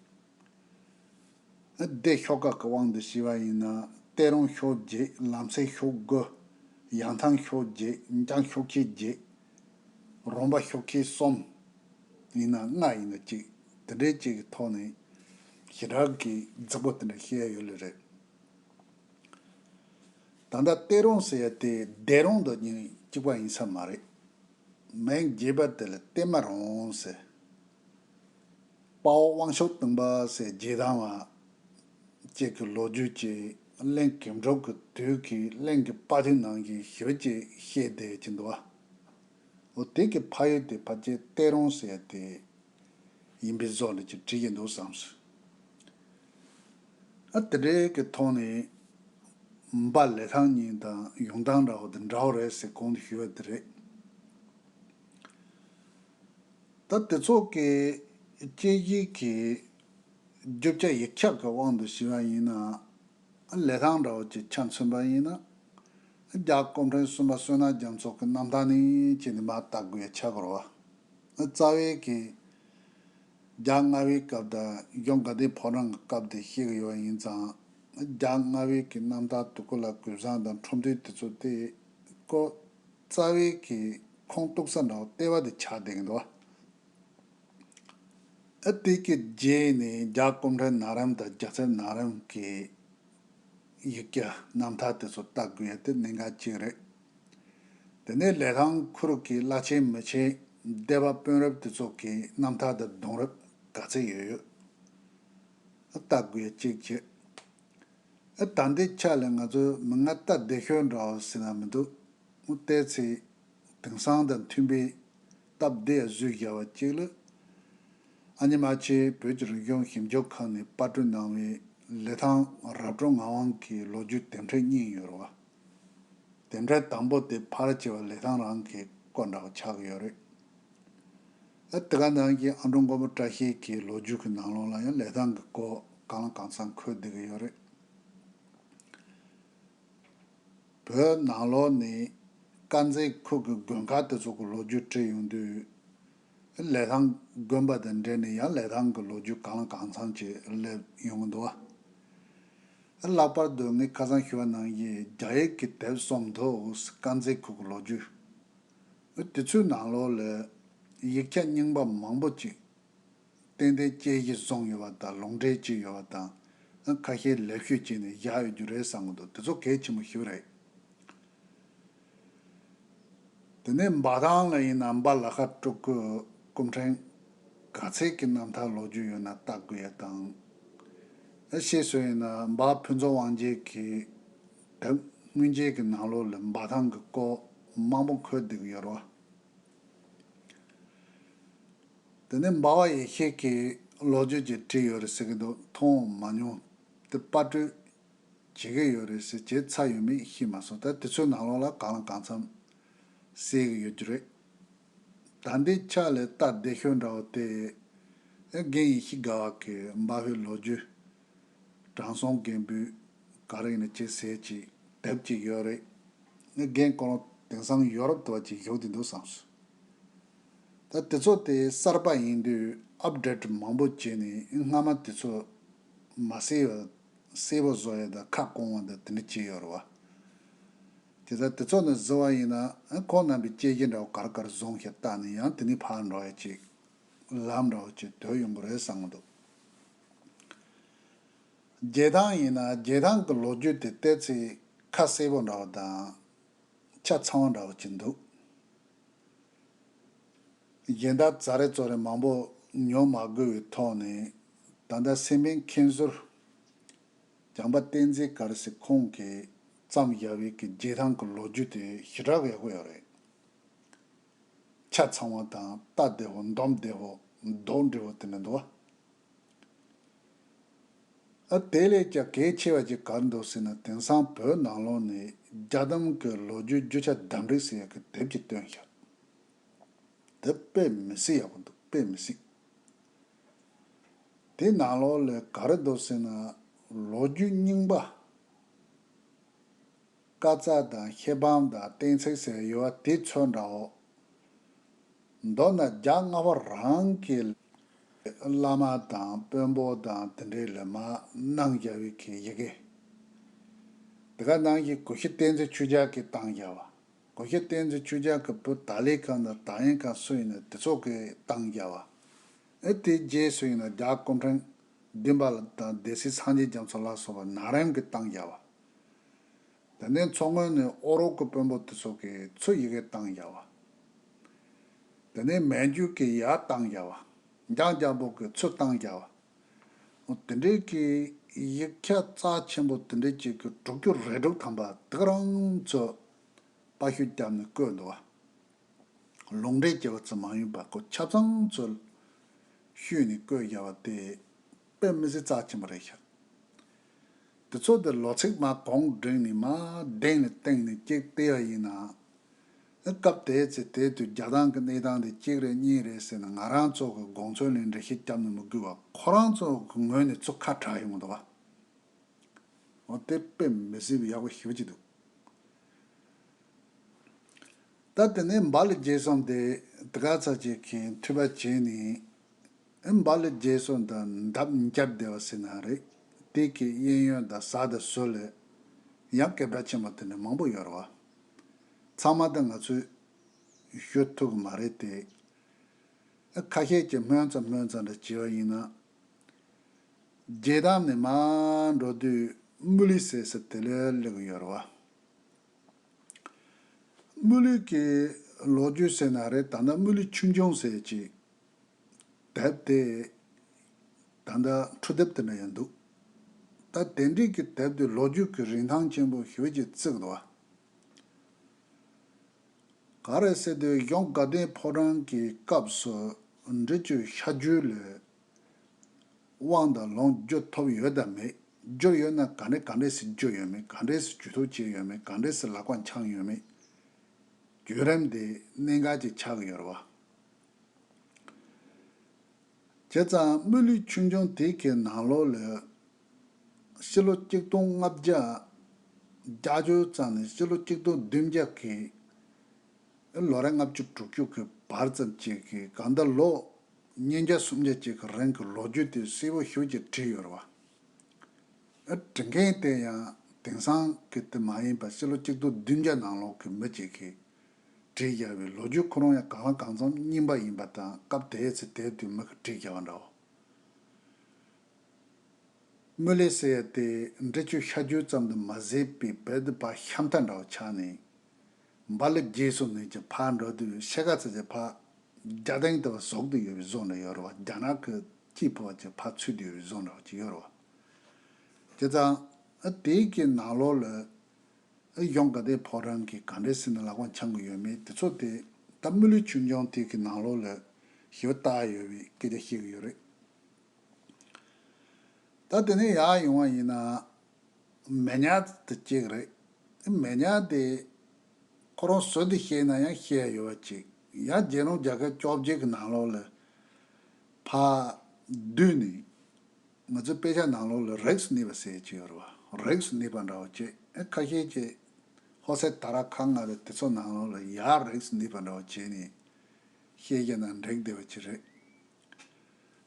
སྡེ་ཤོག་ཁག་གི་དབང་དུ་བྱས་པ་ཡིན་ན། གཏེར་རོང་ཤོག་བརྒྱད། ལམ་སེང་ཤོག་དགུ། ཡང་ཐང་ཤོག་བརྒྱད། འཇང་ཤོག་ཁག་བརྒྱད། རོང་པ་ཤོག་ཁག་གསུམ། ཡིན་ན་ལྔ་ཡིན་ན་གཅིག་དེ་འདྲའི་གཅིག་གི་ཐོག་ནས་ཞེ་དྲག་གི་རྫིག་པོ་དེ་འདྲ་བཤད་ཡ་ཡོད་ལེ་རེད། ད་ལྟ་གཏེར་རོང་ཟེར་ཡ་དེ་སྡེ་རོང་དང་གཉིས་གཅིག་པ་ཡིན་ས་མ་རེད། མིང་རྒྱས་པ་དེ་ལ་བསྟན་མ་རུང་ཟེར། དཔའ་བོ་དབང་ཕྱུག་སྟོན་པ་ཟེར་རྗེས་འབྲང་བ་གཅིག་གི་ལོ་རྒྱུས་ཀྱི་གླིང་གེམ་གྲུབ་ཀྱི་དུས་ཀྱི་གླིང་གི་དཔའ་ཐུལ་ནང་གི་ཞི་བ་ཅིག་བཤད་བསྡད་ཀྱི་འདུག་བ། འོ་དེ་གི་ཕ་ཡུལ་དེ་ཕལ་ཆེར་གཏེར་རོང་ཟེར་ཡ་དེ་ཡིན་པའི་བཟོ་འདྲ་ཅིག་བྲིས་ཀྱི་འདུག་བསམས་སོང་། ཨ་དེ་འདྲའི་གི་ཐོག་ནས་འབའ་ལི་ཐང་གཉིས་དང་ཡོང་སྟངས་འདྲ་བོ་དེ་འདྲ་བོ་རེད་ཟེར་གོང་དུ་ཞུས་པ་དེ་རེད། ད་དེ་ཚོ་གི་དཔྱད་གཞིའི་གི་རྒྱུ་ཆ་ཡིག་ཆ་གི་དབང་དུ་བྱས་པ་ཡིན་ན། ལི་ཐང་འདྲ་བོ་ཅིག་ཆ་མཚོན་པ་ཡིན་ན། རྒྱལ་བ་སྐུ་ཕྲེང་གསུམ་པ་བསོད་ནམས་རྒྱ་མཚོ་གི་རྣམ་ཐར་ནས་བྱས་ནས་མར་བལྟ་དགོས་ཡ་ཆགས་ཀྱི་རེད་བ། རྩ་བའི་གི་རྒྱལ་བ་ལྔ་པའི་སྐབས་དང་གཞུང་དགའ་ལྡན་ཕོ་བྲང་གི་སྐབས་དེ་བཤད་ཀྱི་ཡོད་པ་ཡིན་ཙང་། རྒྱལ་བ་ལྔ་པའི་གི་རྣམ་ཐར་དེ་ཚོ་ལ་གུས་བཟང་དང་ཁྲོམ་སྡེ་དེ་ཚོ་དེ་ཀོ་རྩ་བའི་གི་ཁུངས་གཏུགས་ས་འདྲ་བོ་ལྟེ་བ་དེ་ཆགས་བསྡད་ཀྱི་འདུག་བ། ཨ་དེ་གི་རྗེས་ནས་རྒྱལ་བ་སྐུ་ཕྲེང་ནང་རིམ་དང་རྒྱལ་ཚབ་ནང་རིམ་གྱི་ཡིག་བརྒྱ་རྣམ་ཐར་དེ་ཚོ་བལྟ་དགོས་ཡ་དེ་གནད་འགག་ཅིག་རེད། དེ་ནས་ལི་ཐང་ཁུལ་གྱི་བླ་ཆེན་མི་ཆེན་སྡེ་པ་དཔོན་རབས་དེ་ཚོ་གི་རྣམ་ཐར་དང་གདུང་རབས་ག་ཚད་ཡོད་ཡོད། ཨ་བལྟ་དགོས་ཡ་གཅིག་བྱས། ཨ་ད་ལྟའི་ཆ་ལ་ང་ཚོ་མི་ང་སྟབས་བདེ་ཤོས་འདྲ་བོ་ཟེར་ན་མི་འདུག་ཨ་བལྟས་ཚེ། དེང་སང་དང་མཐུན་པའི་སྟབས་བདེ་བཟོས་བཞག་པ་གཅིག་ལ། ཨ་ནི་མ་ཆེ་བོད་ཀྱི་རིག་གཞུང་ཞིབ་འཇུག་ཁང་ནས་པར་སྐྲུན་གནང་བའི་ལི་ཐང་རབ་བྱུང་ངག་དབང་གི་ལོ་རྒྱུས་དེབ་ཕྲེང་གཉིས་ཡོད་རེད་བ། དེབ་ཕྲེང་དང་པོ་དེ་ཕལ་ཆེ་བ་ལི་ཐང་རང་གི་སྐོར་འདྲ་བ་ཆགས་ཀྱི་ཡོད་རེད། ཨ་དེ་ག་ནང་བཞིན་ཨ་འབྲུག་མགོན་པོ་བཀྲ་ཤིས་ཀྱི་ལོ་རྒྱུས་ཀྱི་ནང་ལོགས་ལ་ཡང་ལི་ཐང་གི་སྐོར་གང་ལ་གང་འཚམ་འཁོད་བསྡད་ཀྱི་ཡོད་རེད། བོད་ནང་ལོགས་ནས་དཀར་མཛེས་ཁུལ་གྱི་དགོན་ཁག་དེ་ཚོ་གི་ལོ་རྒྱུས་བྲིས་ཡོང་དུས། ལི་ཐང་དགོན་པ་དང་འབྲེལ་ནས་ཡང་ལི་ཐང་གི་ལོ་རྒྱུས་གང་ལ་གང་འཚམ་ཅིག་སླེབས་ཡོང་གི་འདུག་བ། ལྷག་པར་དུ་ངས་ཁ་སང་ཞུས་པ་ནང་བཞིན་རྒྱ་ཡིག་གི་དེབ་གསུམ་འདུག་དཀར་མཛེས་ཁུལ་གྱི་ལོ་རྒྱུས། དེ་ཚོའི་ནང་ལོགས་ལ་ཡིག་ཆ་རྙིང་པ་མང་པོ་ཅིག་ཏན་ཏན་དཔྱད་གཞི་བཟུང་ཡོད་པ་དང་ལུང་འདྲེན་བྱས་ཡོད་པ་དང་། ཁ་ཤས་ལེགས་བཤད་བྱས་ནས་བཞག་ཡོད་རྒྱུ་རེད་བསམ་གྱི་འདུག་དེ་ཚོ་གལ་ཆེན་པོ་ཞིག་རེད། དེ་ནས་འབའ་ཐང་ལ་ཡིན་ན་འབའ་ལ་ཁ་སྤྲུལ་སྐུ་སྐུ་ཕྲེང་ག་ཚད་ཀྱི་རྣམ་ཐར་ལོ་རྒྱུས་ཡོད་ན་བལྟ་དགོས་ཡ་དང་། ཨ་ཤེས་སོ་ཡིན་ན་འབའ་ཕུན་ཚོགས་དབང་རྒྱལ་གྱི་དེབ་སྔོན་ཆད་ཀྱི་ནང་ལོགས་ལ་འབའ་ཐང་གི་སྐོར་མང་པོ་འཁོད་བསྡད་ཀྱི་ཡོད་རེད་བ། དེ་ནས་འབའ་བ་ཡེ་ཤེས་ཀྱིས་ལོ་རྒྱུས་ཅིག་བྲིས་ཡོད་རེད་ཟེར་གྱི་འདུག་མཐོང་མ་མྱོང་། དེ་པར་སྐྲུན་བྱེད་ཀྱི་ཡོད་རེད་ཟེར་བྱས་ཚར་ཡོད་མེད་ཤེས་མ་སོང་། ད་དེ་ཚོའི་ནང་ལོགས་ལ་གང་ལ་གང་འཚམ་གསལ་གྱི་ཡོད་རྒྱུ་རེད། ད་ལྟའི་ཆ་ལ་སྟབས་བདེ་ཤོས་འདྲ་བོ་དེ། ཨེ་རྒན་ཡེ་ཤེས་དགའ་བ་གི་འབའ་བའི་ལོ་རྒྱུས། དྲང་སྲོང་རྒན་པོས་ག་རེ་ཡིན་ན་ཅི་ཟེར་ཅིག་དེབ་ཅིག་ཡོད་རེད། ཨེ་རྒན་ཁོ་རང་དེང་སང་ཡོ་རོབ་དུ་བ་ཅིག་བཞུགས་བསྡད་འདུག་བསམས་སོང་། ད་དེ་ཚོ་དེ་གསར་པ་ཡིན་དུས་ཨབ་ཌེཊ་མང་པོ་བྱས་ནས་སྔ་མ་དེ་ཚོ་མ་གསལ་བ་གསལ་པོ་བཟོ་ཡ་དང་ཁ་སྐོང་བ་དང་དེ་འདྲ་བྱས་ཡོད་རེད་བ། དེ་ལྟར་དེ་ཚོ་ནས་བཟོ་བ་ཡིན་ན་ཁོང་རྣམ་པའི་དཔྱད་གཞི་འདྲ་བོ་ག་རེ་ག་རེ་བཟུང་ཞིག་བལྟས་ནས་ཡང་དེ་ནས་ཕར་འགྲོ་ཡ་ཅིག་ལམ་འདྲ་བོ་ཅིག་བཏོད་ཡོང་གི་རེད་བསམ་གྱི་འདུག་རྒྱལ་ཐང་ཡིན་ན་རྒྱལ་ཐང་གི་ལོ་རྒྱུས་དེ་བལྟས་ཚེ་ཁ་གསལ་པོ་འདྲ་བོ་དང་ཆ་ཚང་བ་འདྲ་བོ་ཅིག་འདུག་གཞན་དག་ཛ་རེ་ཙོ་རེ་མང་པོ་ཉོ་མ་དགོས་པའི་ཐོག་ནས་ད་ལྟ་སེ་འབྲས་མཁན་ཟུར་བྱམས་པ་བསྟན་འཛིན་ག་རེ་ཟེར་ཁོང་གིས་བརྩམས་བཞག་པའི་གི་རྒྱལ་ཐང་གི་ལོ་རྒྱུས་དེ་ཞེ་དྲག་ཡག་པོ་ཡོད་རེད། ཆ་ཚང་བ་དང་ལྟ་བདེ་བོ་འདོམས་བདེ་བོ་མདོག་འདྲ་བོ་དེ་འདྲ་འདུག་བ། ཨ་དེ་ལས་ཀྱང་གལ་ཆེ་བ་ཅིག་ག་རེ་འདུག་ཟེར་ན་དེང་སང་བོད་ནང་ལོགས་ནས་རྒྱ་བསྡོམས་ཀྱི་ལོ་རྒྱུས་རྒྱུ་ཆ་བརྡ་འགྲིག་ཟེར་ཡག་གི་དེབ་ཅིག་བཏོན་ཤག་དེ་དཔེ་མི་སྲིད་ཡག་པོ་འདུག་དཔེ་མི་སྲིད། དེ་ནང་ལོགས་ལ་ག་རེ་འདུག་ཟེར་ན་ལོ་རྒྱུས་རྙིང་པ། བཀའ་རྩ་དང་ཤེལ་བམ་དང་གཏན་ཚིགས་ཟེར་ཡོད་པ་དེ་ཚོ་འདྲ་བོ། མདོར་ན་རྒྱལ་བ་ལྔ་པ་རང་གི་བླ་མ་དང་དཔོན་པོ་དང་དེ་འདྲའི་ལ་མར་གནང་བཞག་པའི་གི་ཡི་གེ། དེ་ག་ནང་བཞིན་གུ་ཤྲི་བསྟན་འཛིན་ཆོས་རྒྱལ་གྱིས་བཏང་བཞག་པ། གུ་ཤྲི་བསྟན་འཛིན་ཆོས་རྒྱལ་གྱི་བུ་ད་ལི་ཁང་དང་ད་ཡན་ཁང་སུ་ཡིན་ན་དེ་ཚོ་གིས་བཏང་བཞག་པ། ཨེ་དེའི་རྗེས་སུ་ཡིན་ན་རྒྱལ་བ་སྐུ་ཕྲེང་བདུན་པ་དང་སྡེ་སྲིད་སངས་རྒྱས་རྒྱ་མཚོ་ལ་སོགས་པ་ནང་རིམ་གྱིས་བཏང་བཞག་པ། དེ་ནས་མཚོ་སྔོན་ནས་ཨོ་རོག་གི་དཔོན་པོ་དེ་ཚོ་གིས་ཚུར་ཡི་གེ་བཏང་བཞག་པ། དེ་ནས་མན་ཇུ་གིས་ཡར་བཏང་བཞག་པ། འཇམ་འཇམ་པོ་གིས་ཚུར་བཏང་བཞག་པ། འོ་དེ་འདྲའི་གི་ཡིག་ཆ་རྩ་ཆེན་པོ་དེ་འདྲའི་ཅིག་གི་དྲུག་ཅུ་རེ་དྲུག་ཐམ་པ་དེ་ག་རང་ཚོ་པར་བཤུས་བརྒྱབ་ནས་བཀོད་འདུག་བ། ལུང་འདྲེན་བྱས་པ་ཙམ་མ་ཡིན་པར་ཁོ་ཆ་ཚང་ཚོ་བཤུས་ནས་བཀོད་བཞག་པ་དེ་དཔེ་མི་སྲིད་རྩ་ཆེན་པོ་རེད་ཤག་དེ་ཚོ་དེ་ལོ་ཚིགས་མར་གོང་བསྒྲིགས་ནས་མར་གདན་ལ་བཏིང་ནས་གཅིག་བལྟས་པ་ཡིན་ན། སྐབས་དེའི་ཚེ་དེའི་དུས་རྒྱ་ནག་གི་གནས་སྟངས་དེ་གཅིག་རེད་གཉིས་རེད་ཟེར་ན་ང་རང་ཚོ་གི་དགོངས་ཚུལ་ལ་འགྲེལ་བཤད་བརྒྱབ་ན་མི་དགོས་པ་ཁོ་རང་ཚོ་གི་ངོས་ནས་ཚུར་ཁ་གྲག་ཡོང་གི་འདུག་བ། འོ་དེ་དཔེ་མི་སྲིད་པའི་ཡག་པོ་ཞེ་པོ་ཅིག་འདུག་ད་དེ་ནས་འབའ་ལི་རྗེས་གསུམ་དེ་དེ་ག་ཚ་ཅིག་གིས་འཐུས་པ་བྱས་ནས། འབའ་ལི་རྗེས་གསུམ་དང་འདབས་འབྱར་བསྡད་པ་ཟེར་ན་རེད། དེ་གི་གཡས་གཡོན་དང་གཟའ་དང་ཟུར་ལ་ཡང་སྐད་གྲགས་ཆེན་པོ་དེ་འདྲ་མང་པོ་ཡོད་རེད་བ། ཚང་མ་དེ་ང་ཚོས་ཞུ་ཐུབ་ཀྱི་མ་རེད་དེ། ཁ་ཤས་ཀྱིས་སྨོན་ཙམ་སྨོན་ཙམ་འདྲ་བྱས་པ་ཡིན་ན། རྗེས་གདམས་ནས་མར་འགྲོ་དུས་དམུ་ལི་ཟེར་ས་དེ་ལ་སླེབས་ཀྱི་ཡོད་རེད་བ། དམུ་ལི་གི་ལོ་རྒྱུས་ཟེར་ན་རེད། ད་ལྟ་དམུ་ལི་ཆོས་འབྱུང་ཟེར་ཅིག་དེབ་དེ་ད་ལྟ་འཕྲུལ་དེབ་དེ་འདྲ་ཡང་འདུག་ད་དེ་འདྲའི་གི་དེབ་དེ་ལོ་རྒྱུས་ཀྱི་རིན་ཐང་ཆེན་པོ་ཞེ་པོ་ཅིག་བརྩི་གི་འདུག་བ། ག་རེ་ཟེར་དུས་གཞུང་དགའ་ལྡན་ཕོ་བྲང་གི་སྐབས་སུ་འབྲི་ཆུའི་ཤར་རྒྱུད་ལ་དབང་དང་ལུང་བསྒྱུར་ཐུབ་ཡོད་དམ་མེད། བསྒྱུར་ཡོད་ན་ག་འདྲས་ག་འདྲས་སེ་བསྒྱུར་ཡོད་མེད། ག་འདྲས་སེ་ཇུས་གཏོགས་བྱས་ཡོད་མེད། ག་འདྲས་སེ་ལག་པ་འཆང་ཡོད་མེད། བརྒྱུད་རིམ་དེ་གནད་འགག་ཅིག་ཆགས་ཀྱི་ཡོད་རེད་བ། བྱས་ཙང་དམུ་ལི་ཆོས་འབྱུང་དེ་གའི་ནང་ལོགས་ལ་ཕྱི་ལོ་གཅིག་སྟོང་ལྔ་བརྒྱ་བརྒྱད་ཅུ་ཙམ་ནས་ཕྱི་ལོ་གཅིག་སྟོང་བདུན་བརྒྱ་གི་ལོ་རེ་ལྔ་བཅུ་དྲུག་ཅུ་གི་བར་ཙམ་ཅིག་གི་གང་ལྟར་ལོ་ཉིས་བརྒྱ་སུམ་བརྒྱ་ཅིག་གི་རིང་གི་ལོ་རྒྱུས་དེ་གསལ་པོ་ཞེ་པོ་ཅིག་བྲིས་ཡོད་རེད་བ། ཨ་བྲིས་མཁན་དེ་ཡང་དེང་སང་གི་དེ་མ་ཡིན་པ་ཕྱི་ལོ་གཅིག་སྟོང་བདུན་བརྒྱ་ནང་ལོགས་ཀྱི་མི་ཅིག་གིས་བྲིས་བཞག་པའི་ལོ་རྒྱུས་ཁོ་རང་ཡང་གང་ལ་གང་འཚམ་རྙིང་པ་ཡིན་པ་དང་། སྐབས་དེའི་ཚེ་དེའི་དུས་མི་གིས་བྲིས་བཞག་པ་འདྲ་བོ། དམུ་ལི་ཟེར་ཡ་དེ་འབྲི་ཆུའི་ཤར་རྒྱུད་ཙམ་དུ་མ་ཟད་པའི་བོད་དུ་ཕར་ཤམ་ཐབས་འདྲ་བོ་ཆགས་ནས། འབའ་ལི་རྗེས་གསུམ་ནས་ཀྱི་ཕར་འགྲོ་དུས་ཕྱེད་ཀ་ཙམ་གྱི་ཕར་རྒྱ་སྟེང་དུ་བཟོ་གི་ཡོད་པའི་བཟོ་འདྲ་ཡོད་རེད་བ། རྒྱ་ནག་གི་དཀྱིལ་ཕུ་བ་ཅིག་ཕར་ཚུད་དུ་ཡོད་པའི་བཟོ་འདྲ་བ་ཅིག་ཡོད་རེད་བ། བྱས་ཙང་ཨ་དེའི་གི་ནང་ལོགས་ལ་ཨ་གཞུང་དགའ་ལྡན་ཕོ་བྲང་གིས་ག་འདྲས་ཟེར་ནས་ལག་པ་འཆང་གི་ཡོད་མེད་དེ་ཚོ་དེ་ད་དམུ་ལི་ཆོས་འབྱུང་དེ་གི་ནང་ལོགས་ལ་ཞིབ་བལྟ་ཡོད་པའི་སྐད་ཆ་བཤད་གི་ཡོད་རེད། ད་དེ་ནས་ཡར་ཡོང་བ་ཡིན་ན། མེ་ཉག་དེ་གཅིག་རེད། མེ་ཉག་དེ་ཁོ་རང་ཟུར་དུ་བཤད་ན་ཡང་བཤད་ཡ་ཡོད་པ་ཅིག་ཡང་རྒྱལ་ནང་རྒྱལ་ཁབ་བཅོ་བརྒྱད་ཀྱི་ནང་ལོགས་ལ་ཕར་བསྡུས་ནས་ང་ཚོའི་དཔེ་ཆ་ནང་ལོགས་ལ་རིགས་སུ་གནས་པ་ཟེར་གྱི་ཡོད་རེད་བ། རིགས་སུ་གནས་པ་འདྲ་བོ་ཅིག་ཨེ་ཁ་ཤས་ཀྱིས་ཧོ་སེ་ད་ར་ཁ་ང་རེ་དེ་ཚོ་ནང་ལོགས་ལ་ཡར་རིགས་སུ་གནས་པ་འདྲ་བོ་བྱས་ནས་བཤད་རྒྱུ་ན་འགྲིག་བསྡད་པ་ཅིག་རེད།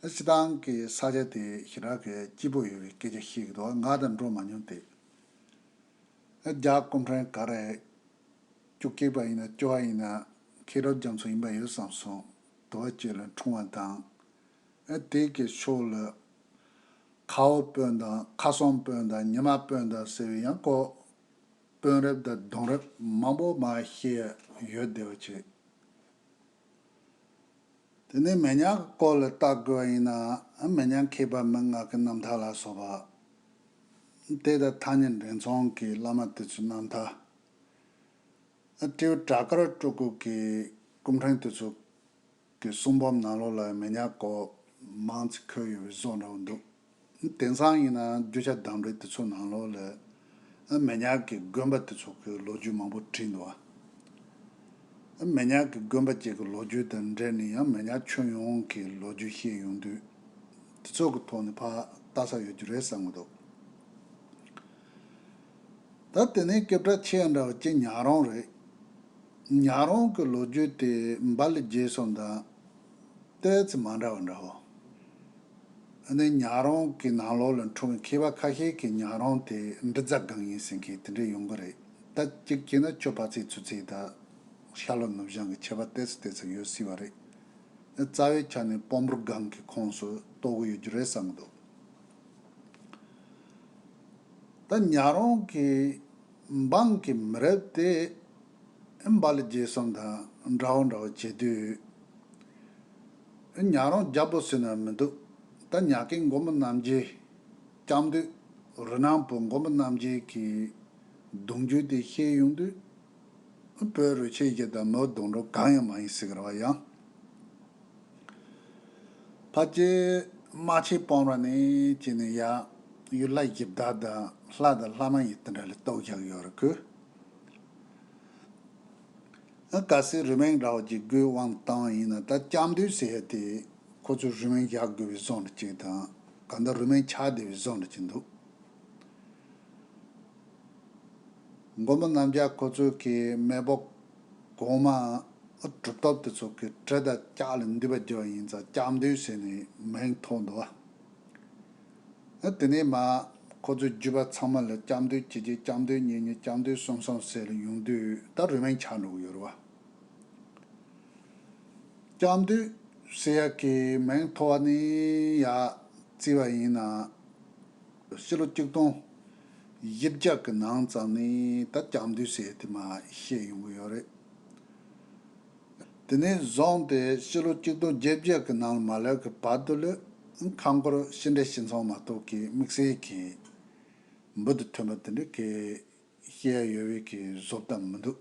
སྤྱིར་བཏང་གི་ས་ཆ་དེ་ཞེ་དྲག་གི་སྐྱིད་པོ་ཡོད་པའི་སྐད་ཆ་བཤད་ཀྱི་འདུག་ང་དང་འགྲོ་མ་མྱོང་སྟེ། རྒྱ་སྐུ་ཕྲེང་ག་རེ། བཅུ་གཅིག་པ་ཡིན་ན་བཅུ་པ་ཡིན་ན་མཁས་གྲུབ་རྒྱ་མཚོ་ཡིན་པ་ཡོད་བསམ་སོང་། དུ་བ་བཅས་ལ་འཁྲུངས་པ་དང་། དེ་གི་ཕྱོགས་ལ་ཁའོ་དཔོན་དང་ཁ་སང་དཔོན་དང་ཉི་མ་དཔོན་དང་ཟེར་བའི་ཡང་ཁོ་དཔོན་རབས་དང་གདུང་རབས་མང་པོ་མར་བཤད་ཡོད་བསྡད་པ་བྱས། དེ་ནས་མེ་ཉག་གི་སྐོར་ལ་བལྟ་དགོས་པ་ཡིན་ན། མེ་ཉག་མཁས་པ་མི་ལྔ་གི་རྣམ་ཐར་ལ་སོགས་པ། དེ་དང་ཐ་སྙད་འགྲེང་ཚང་གི་བླ་མ་དེ་ཚོའི་རྣམ་ཐར། སྤྲེའུ་བྲག་དཀར་སྤྲུལ་སྐུ་གི་སྐུ་ཕྲེང་དེ་ཚོ་གི་གསུང་འབུམ་ནང་ལོགས་ལ་མེ་ཉག་སྐོར་མང་ཙམ་འཁོད་ཡོད་པའི་བཟོ་འདྲ་བོ་འདུག་དེང་སང་ཡིན་ན་རྒྱུ་ཆ་དམ་རེ་དེ་ཚོ་ནང་ལོགས་ལ་མེ་ཉག་གི་དགོན་པ་དེ་ཚོ་གི་ལོ་རྒྱུས་མང་པོ་བྲིས་འདུག་བ། མེ་ཉག་གི་དགོན་པ་གཅིག་གི་ལོ་རྒྱུས་དང་འབྲེལ་ནས་ཡང་མེ་ཉག་ཁྱོན་ཡོངས་ཀྱི་ལོ་རྒྱུས་བཤད་ཡོང་དུས། དེ་ཚོ་གི་ཐོག་ནས་ཕར་ལྟ་ས་ཡོད་རྒྱུ་རེད་བསམ་གི་འདུག་ད་དེ་ནས་སྐད་གྲགས་ཆེ་བ་འདྲ་བ་ཅིག་ཉག་རོང་རེད། ཉག་རོང་གི་ལོ་རྒྱུས་དེ་འབའ་ལི་རྗེས་གསུམ་དང་ཏོག་ཙམ་མ་འདྲ་བ་འདྲ་བོ། ཨ་ནི་ཉག་རོང་གི་ནང་ལོགས་ལ་འཁྲུངས་པའི་མཁས་པ་ཁ་ཤས་ཀྱིས་ཉག་རོང་དེ་འབྲི་རྫ་སྒང་ཡིན་ཟེར་མཁན་དེ་འདྲ་ཡོང་གི་རེད། ད་གཅིག་བྱས་ན་ཆོས་འཕགས་ཚེ་ཚུལ་ཁྲིམས་དང་ཤར་ལྷོ་ནུབ་བྱང་གི་ཁྱད་པར་ཏོག་ཙམ་ཏོག་ཙམ་ཡོད་སྲིད་པ་རེད། རྩ་བའི་ཆ་ནས་སྤོམ་འབུར་སྒང་གི་ཁོངས་སུ་གཏོགས་ཀྱི་ཡོད་རྒྱུ་རེད་བསམ་གྱི་འདུག་ད་ཉག་རོང་གི་འབངས་ཀྱི་མི་རབས་དེ་འབའ་ལི་རྗེས་གསུམ་དང་འདྲ་བོ་འདྲ་བོ་བྱེད་དུས། ཉག་རོང་རྒྱལ་པོ་ཟེར་ན་མི་འདུག་ད་ཉག་གི་མགོན་པོ་རྣམ་རྒྱལ། ལྕམ་དུས། རི་ནང་པོ་མགོན་པོ་རྣམ་རྒྱལ་གྱི་གདུང་རྒྱུད་དེ་བཤད་ཡོང་དུས། བོད་རུ་ཆེ་རྒྱལ་དང་མོ་གདོང་གྲོགས་གང་ཡང་མ་ཡིན་ཟེར་གི་ར་བ་ཡང་། ཕལ་ཆེར་རྨ་ཆེན་སྤོམ་ར་ནས་ཅི་ནས་ཡ། ཡུལ་ལྷ་གཞི་བདག་དང་ལྷ་དང་ལྷ་མ་ཡིན་དེ་འདྲ་ལ་གཏོགས་བཞག་ཡོད་རེད་ཁོས། ཨ་གལ་སྲིད་རུས་མིང་འདྲ་བོ་ཅིག་དགོས་དབང་བཏང་བ་ཡིན་ན། ད་ལྕམ་དུས་ཟེར་ཡ་དེ་ཁོ་ཚོས་རུས་མིང་བཞག་དགོས་པའི་བཟོ་འདྲ་ཅིག་དང་། གང་ལྟར་རུས་མིང་ཆགས་བསྡད་པའི་བཟོ་འདྲ་ཅིག་འདུག་མགོན་པོ་རྣམ་རྒྱལ་ཁོ་ཚོས་ཀྱི་མེས་པོ་གོང་མ་གྲུབ་ཐོབ་དེ་ཚོ་གི་གྲི་དང་ལྕགས་ལ་འདུད་པ་རྒྱག་པ་ཡིན་ཙང་ལྕམ་དུས་ཟེར་ནས་མིང་ཐོགས་འདུག་བ། དེ་ནས་མ་ཁོ་ཚོའི་རྒྱུད་པ་ཚང་མ་ལ་ལྕམ་དུས་གཅིག་གཅིག་ལྕམ་དུས་གཉིས་གཉིས་ལྕམ་དུས་གསུམ་གསུམ་ཟེར་ལ་ཡོང་དུས་ད་རུས་མིང་ཆགས་འགྲོ་གི་ཡོད་རེད་བ། ལྕམ་དུས་ཟེར་ཡ་གི་མིང་ཐོགས་པ་ནི་ཡ་བརྩིས་པ་ཡིན་ན། ཕྱི་ལོ་གཅིག་སྟོང་བཞི་བརྒྱ་གི་ནང་ཙམ་ནས་ད་ལྕམ་དུས་ཟེར་ཡ་དེ་མ་བཤད་ཡོང་གི་ཡོད་རེད། དེ་ནས་བཟུང་སྟེ་ཕྱི་ལོ་གཅིག་སྟོང་བརྒྱད་བརྒྱ་གི་ནང་ལ་མ་སླེབས་ཀྱི་བར་དུ་ལ་ཁམས་སྐོར་ཤིང་འབྲས་ཤིང་ཚང་མ་གཏོགས་ཀྱི་དམིགས་བསལ་གྱི་འབུ་དང་མཐུན་པ་དེ་འདྲ་གི་བཤད་ཡ་ཡོད་པའི་གི་བཟོ་ལྟ་མི་འདུག་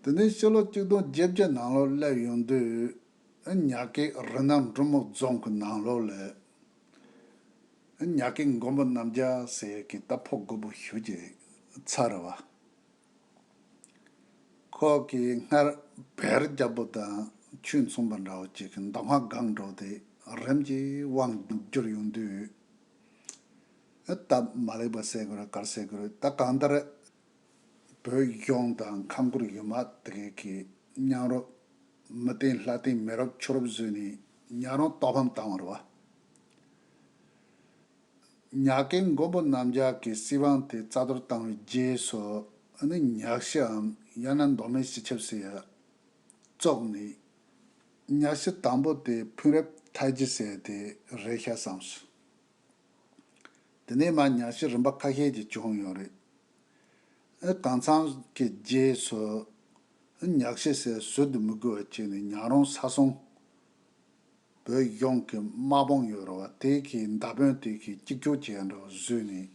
དེ་ནས་ཕྱི་ལོ་གཅིག་སྟོང་བརྒྱད་བརྒྱ་ནང་ལོགས་སླེབས་ཡོང་དུས། ཉག་གི་རི་ནང་འབྲུག་མོ་རྫོང་གི་ནང་ལོགས་ལ། ཉག་གི་མགོན་པོ་རྣམ་རྒྱལ་ཟེར་ཡ་གི་ད་ཕོ་རྒོད་པོ་ཞེ་ཅིག་ཚ་རེད་བ། ཁོ་གིས་སྔར་བེར་རྒྱལ་པོ་དང་ཆོས་མཚུངས་པ་འདྲ་བོ་ཅིག་གི་མདོ་སྔགས་སྒང་འགྲོ་དེ་རིམ་གྱིས་དབང་བསྒྱུར་ཡོང་དུས། སྟབས་མ་ལེགས་པ་ཟེར་དགོས་རེད་ག་རེ་ཟེར་དགོས་རེད། ད་གང་ལྟར་བོད་གཞུང་དང་ཁམས་སྐོར་ཡུལ་མ་དེ་གའི་གི་མཉམ་རོགས་མི་བསྟེན་ལྷ་བསྟེན་མི་རབས་ཆོས་རབས་བཟོས་ནས་ཉག་རོང་གཏོར་ཕམ་བཏང་བ་རེད་བ། ཉག་གི་མགོན་པོ་རྣམ་རྒྱལ་གྱི་སྲིད་དབང་དེ་རྩ་གཏོར་བཏང་བའི་རྗེས་སུ་ཨ་ནི་ཉག་ཤི་འམ་ཡང་ན་མདོ་སྨད་སྤྱི་ཁྱབ་ཟེར་ཡ་བཙུགས་ནས། ཉག་ཤི་དང་པོ་དེ་ཕུན་རབ་མཐའ་རྒྱས་ཟེར་ཡ་དེ་རེད་ཤག་བསམས་སོང་། དེ་ནས་མར་ཉག་ཤི་རིམ་པ་ཁ་ཤས་ཅིག་བྱུང་ཡོད་རེད། ཨ་གང་ཚང་གི་རྗེས་སུ་ཨ་ཉག་ཤི་ཟེར་ཟུར་དུ་མི་དགོས་པ་བྱས་ནས་ཉག་རོང་ས་སྲུང་། བོད་གཞུང་གི་དམག་དཔུང་ཡོད་རེད་བ། དེ་གི་མདའ་དཔོན་དེ་གིས་གཅིག་གྱུར་བྱས་འདྲ་བ་བཟོས་ནས།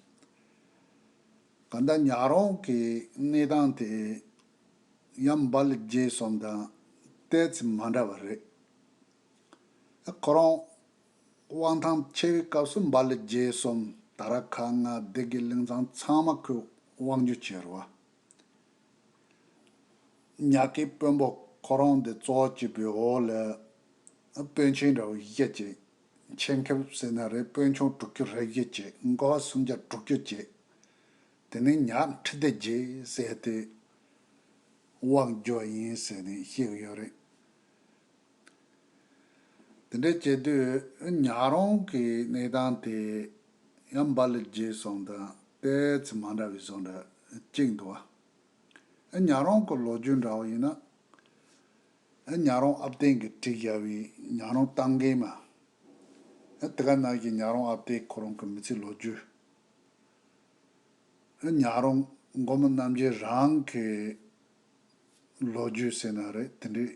གང་ལྟར་ཉག་རོང་གི་གནས་སྟངས་དེ་ཡང་བཱ་ལི་རྗེ་གསུམ་དང་ཏོག་ཙམ་མ་འདྲ་བ་རེད། ཁོ་རང་དབང་ཐང་ཆེ་བའི་སྐབས་སུ་བཱ་ལི་རྗེ་གསུམ་དར་ཁ་ང་སྡེ་དགེ་གླིང་ཚང་ཚང་མ་ཁོས་དབང་སྒྱུར་བྱས་རེད་བ། ཉག་གི་དཔོན་པོ་ཁོ་རང་དེ་གཙོ་བོ་བྱས་པའི་འོག་ལ་དཔོན་ཆེན་འདྲ་བོ་བཞི་བྱས། ཆེད་མཁས་ཟེར་ན་རེད། དཔོན་ཆུང་དྲུག་ཅུ་རེ་བཞི་བྱས། འགོ་བ་སུམ་བརྒྱ་དྲུག་ཅུ་བྱས། དེ་ནས་ཉག་ཁྲི་སྡེ་བརྒྱད་ཟེར་ཏེ་དབང་བསྒྱུར་བ་ཡིན་ཟེར་ནས་བཤད་ཀྱི་ཡོད་རེད། དེ་འདྲ་བྱེད་དུས་ཉག་རོང་གི་གནས་སྟངས་དེ་ཡང་བཱ་ལི་རྗེ་གསུམ་དང་ཏོག་ཙམ་མ་འདྲ་བའི་བཟོ་འདྲ་གཅིག་འདུག་བ། ཉག་རོང་གི་ལོ་རྒྱུས་འདྲ་བོ་ཡིན་ན། ཉག་རོང་ཨབ་བརྟན་གྱིས་བྲིས་བཞག་པའི་ཉག་རོང་གཏམ་རྒན་མ། དེ་ག་ནང་བཞིན་ཉག་རོང་ཨབ་བརྟན་ཁོ་རང་གི་མི་ཚེའི་ལོ་རྒྱུས། ཉག་རོང་མགོན་པོ་རྣམ་རྒྱལ་རང་གི་ལོ་རྒྱུས་ཟེར་ན་རེད། དེ་འདྲའི་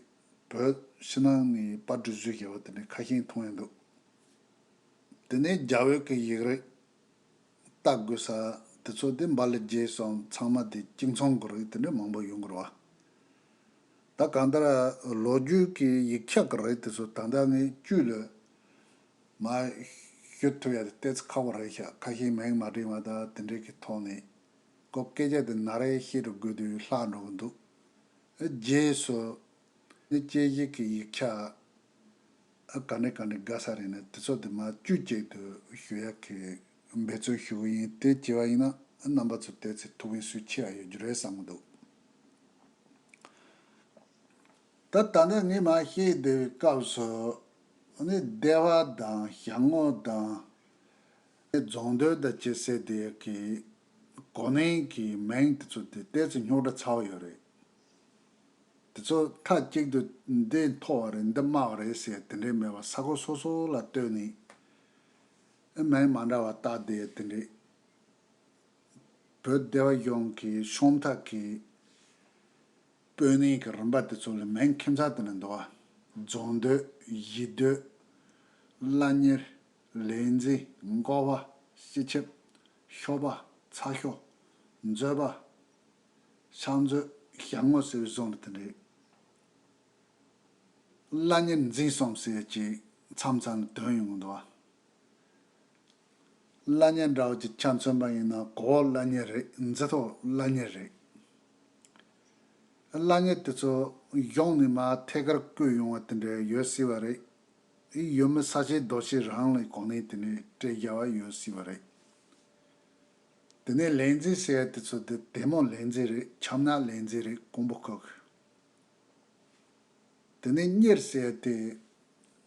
བོད་ཕྱི་ནང་ནས་པར་སྐྲུན་བཟོས་བཞག་པ་དེ་འདྲའི་ཁ་ཤས་མཐོང་ཡ་འདུག་དེ་ནས་རྒྱ་བོད་ཀྱི་ཡིག་རིགས་ལྟ་དགོས་ས་དེ་ཚོ་དེ་བཱ་ལི་རྗེ་གསུམ་ཚང་མ་དེ་གཅིག་མཚུངས་ཀྱི་རིགས་དེ་འདྲ་མང་པོ་ཡོང་གི་རེད་བ། ད་གང་ལྟར་ལོ་རྒྱུས་ཀྱི་ཡིག་ཆ་གི་རིགས་དེ་ཚོ་ད་ལྟ་ངས་བཅུད་ལ་མར་ཞུ་ཐུབ་ཡ་དེ་ཏོག་ཙམ་ཁག་པོ་རེད་ཤག་ཁ་ཤས་མིང་མ་བྲིས་པ་དང་དེ་འདྲའི་གི་ཐོག་ནས་ཁོ་སྐད་ཆ་དེ་ན་རེ་བཤད་འགྲོ་དགོས་དུས་ལྷག་འགྲོ་གི་འདུག་རྗེས་སུ་ནི་དཔྱད་གཞི་གི་ཡིག་ཆ་ག་འདྲ་ག་འདྲ་དགའ་ས་རེད་ན་དེ་ཚོ་དེ་མར་བཅུད་གཅིག་ཏུ་ཞུ་ཡ་གི་འབད་བརྩོན་ཞུ་གི་ཡིན། དེ་བྱས་པ་ཡིན་ན་རྣམ་པ་ཚོ་ཏོག་ཙམ་ཐུགས་ཕན་གསོས་ཆེ་བ་ཡོད་རྒྱུ་རེད་བསམ་གི་འདུག་ད་ད་ནི་ངས་མར་བཤད་བསྡད་པའི་སྐབས་སུ་ནི་སྡེ་པ་དང་ཞལ་ངོ་དང་རྫོང་སྡོད་དང་བཅས་ཟེར་དེ་གི་གོ་གནས་ཀྱི་མིང་དེ་ཚོ་དེ་ཏོག་ཙམ་རྙོག་དྲ་ཚ་བོ་ཡོད་རེད། དེ་ཚོ་མཐའ་གཅིག་ཏུ་འདི་མཐོ་བ་རེད་འདི་དམའ་བ་རེད་ཟེར་དེ་འདྲའི་མེད་པར་ས་ཁོངས་སོ་སོ་ལ་ལྟོས་ནས་མིང་མ་འདྲ་བ་བཏགས་ཏེ་དེ་འདྲའི་བོད་སྡེ་པ་གཞུང་གི་ཤོམ་ཐག་གི་དཔོན་གནས་ཀྱི་རིམ་པ་དེ་ཚོ་ལ་མིང་ཁྱིམ་ཚང་དེ་འདྲ་འདུག་བ། རྫོང་སྡོད། གཞིས་སྡོད། བླ་གཉེར། ལས་འཛིན། འགོ་པ། སྤྱི་ཁྱབ། ཤོ་པ། ཚ་ཤོ། མཛོད་པ། ཕྱག་མཛོད། ཞལ་ངོ་ཟེར་བའི་བཟོ་འདྲ་དེ་འདྲས། བླ་གཉེར་འཛིན་གསུམ་ཟེར་གྱི་མཚམས་མཚམས་ལ་དོན་ཡོང་གི་འདུག་བ། བླ་གཉེར་འདྲ་བོ་ཅིག་ཆ་མཚོན་པ་ཡིན་ན་གོ་བ་བླ་གཉེར་རེད། འཛིན་ཐོག་བླ་གཉེར་རེད། བླ་གཉེར་དེ་ཚོ་གཞུང་ནས་མར་ཐད་ཀར་བསྐོས་ཡོང་བ་དེ་འདྲ་ཡོད་སྲིད་པ་རེད། ཡུལ་མི་ས་ཆའི་རྡོ་ཆས་རང་ལས་གོ་གནས་དེ་འདྲ་སྤྲད་བཞག་པ་ཡོད་སྲིད་པ་རེད། དེ་ནས་ལས་འཛིན་ཟེར་ཡ་དེ་ཚོ་དེ་དེ་མོ་ལས་འཛིན་རེད། ཆབ་ནག་ལས་འཛིན་རེད། ཀོང་པོ་ཁུལ་གྱི། དེ་ནས་གཉེར་ཟེར་ཡ་དེ།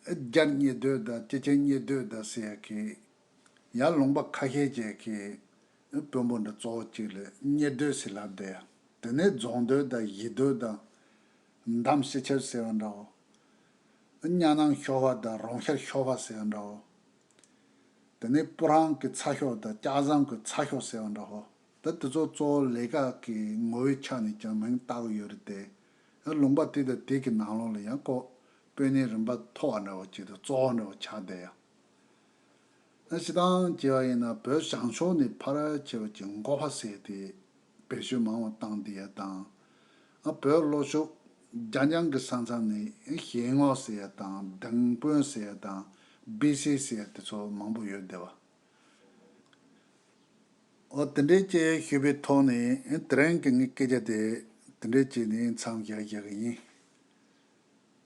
རྒྱ་གཉེར་སྡོད་དང་སྐྱེ་ཆེན་གཉེར་སྡོད་དང་ཟེར་ཡ་གི། ཡར་ལུང་པ་ཁ་ཤས་ཅིག་གི། དཔོན་པོ་འདྲ་གཙོ་བོ་གཅིག་ལ་གཉེར་སྡོད་ཟེར་ལབ་བསྡད་ཡ། དེ་ནས་རྫོང་སྡོད་དང་གཞིས་སྡོད་དང་། འདམ་སྤྱི་ཁྱབ་ཟེར་བ་འདྲ་བོ། གཉའ་ནང་ཤོ་པ་དང་རོང་ཤར་ཤོ་པ་ཟེར་བ་འདྲ་བོ། དེ་ནས་སྤུ་ཧྲང་གི་ཚ་ཤོ་དང་ལྕགས་ཟམ་གྱི་ཚ་ཤོ་ཟེར་བ་འདྲ་བོ། ད་དེ་ཚོ་གཙོ་བོ་ལས་ཀ་གི་ངོ་བོའི་ཆ་ནས་ཀྱང་མིང་བཏགས་ཡོད་རེད་དེ། ལུང་པ་དེ་དང་དེ་གི་ནང་ལོགས་ལ་ཡང་ཁོ་དཔོན་གནས་རིམ་པ་མཐོ་བ་འདྲ་བོ་ཅིག་དང་གཙོ་བོ་འདྲ་བོ་ཆགས་བསྡད་ཡ། སྤྱིར་བཏང་བྱས་པ་ཡིན་ན་བོད་བྱང་ཕྱོགས་ནས་ཕར་བྱས་པ་ཅིག་འགོ་པ་ཟེར་ཏེ་བེད་སྤྱོད་མང་བ་བཏང་བསྡད་ཡ་དང་། ཨ་བོད་ལྷོ་ཕྱོགས་རྒྱ་ནག་གི་ས་མཚམས་ནས་ཞལ་ངོ་ཟེར་ཡ་དང་། གདིང་དཔོན་ཟེར་ཡ་དང་། བི་སི་ཟེར་ཡ་དེ་ཚོ་མང་པོ་ཡོད་བསྡད་པ། འོ་དེ་འདྲའི་ཅིག་ཞུས་པའི་ཐོག་ནས་དེ་རིང་གི་ངའི་སྐད་ཆ་དེ་དེ་འདྲའི་ཅིག་ནས་མཚམས་བཞག་བཞག་གི་ཡིན།